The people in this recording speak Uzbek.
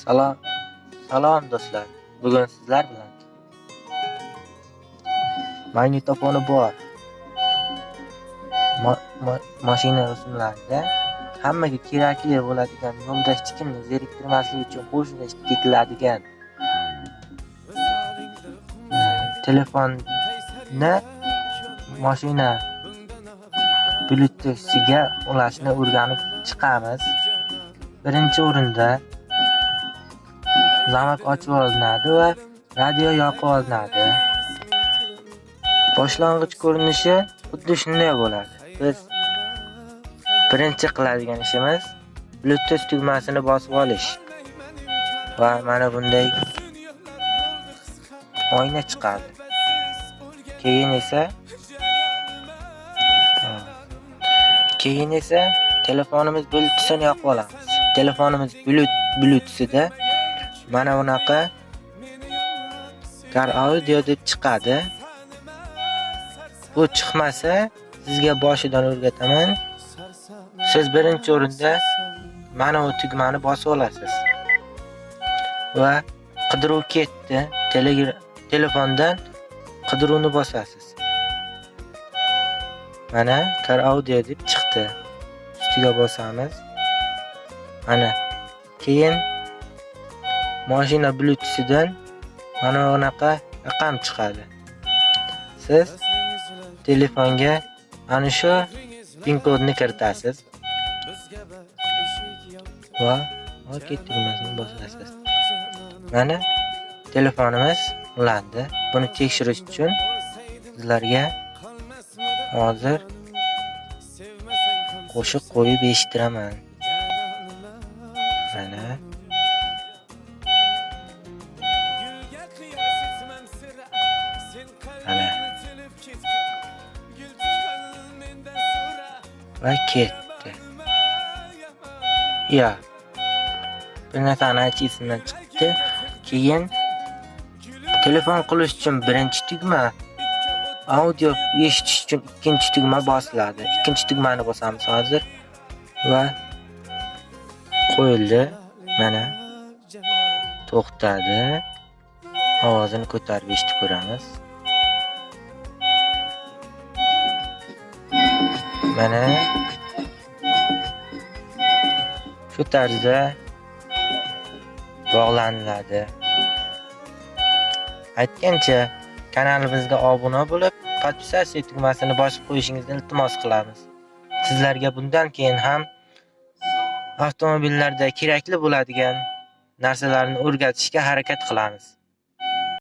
Salom, salom do'stlar. Bugun sizlar bilan magnitofoni bor mashina rusumlarida hammaga kerakli bo'ladigan, yo'lda hech kimni zeriktirmaslik uchun qo'shni eshitib ketiladigan telefonni mashina Bluetooth'iga ulashni o'rganib chiqamiz. Birinchi o'rinda zamok ochib olinadi va radio yoqib olinadi. Boshlang'ich ko'rinishi xuddi shunday bo'ladi. Biz birinchi qiladigan ishimiz Bluetooth tugmasini bosib olish va mana bunday oyna chiqadi. Keyin esa telefonimiz Bluetooth'ini yoqib olamiz. Telefonimiz Bluetooth'ida mana bunaqa Car Audio deb chiqadi. Bu chiqmasa sizga boshidan o'rgataman. Siz birinchi o'rinda mana bu tugmani bosib olasiz. Va qidiruv ketdi. Telefondan qidiruvni bosasiz. Mana Car Audio deb chiqdi. Ustiga bosamiz. Mana keyin mashina Bluetooth'idan mana bunaqa raqam chiqadi. Siz telefonga ana shu pin kodni kiritasiz va OK tugmasini bosasiz. Mana telefonimiz ulandi. Buni tekshirish uchun sizlarga hozir qo'shiq qo'yib eshittiraman. Mana va ketdi. Ya. Bir narsani aytish esimdan chiqdi. Keyin telefon qilish uchun birinchi tugma, audio eshitish uchun ikkinchi tugma bosiladi. Ikkinchi tugmani bosamiz hozir va qo'yildi. Mana to'xtadi. Ovozini ko'tarib eshitib ko'ramiz. Mana shu tarzda bog'laniladi. Aytgancha, kanalimizga obuna bo'lib, podpisatsiya tugmasini bosib qo'yishingizni iltimos qilamiz. Sizlarga bundan keyin ham avtomobillarda kerakli bo'ladigan narsalarni o'rgatishga harakat qilamiz.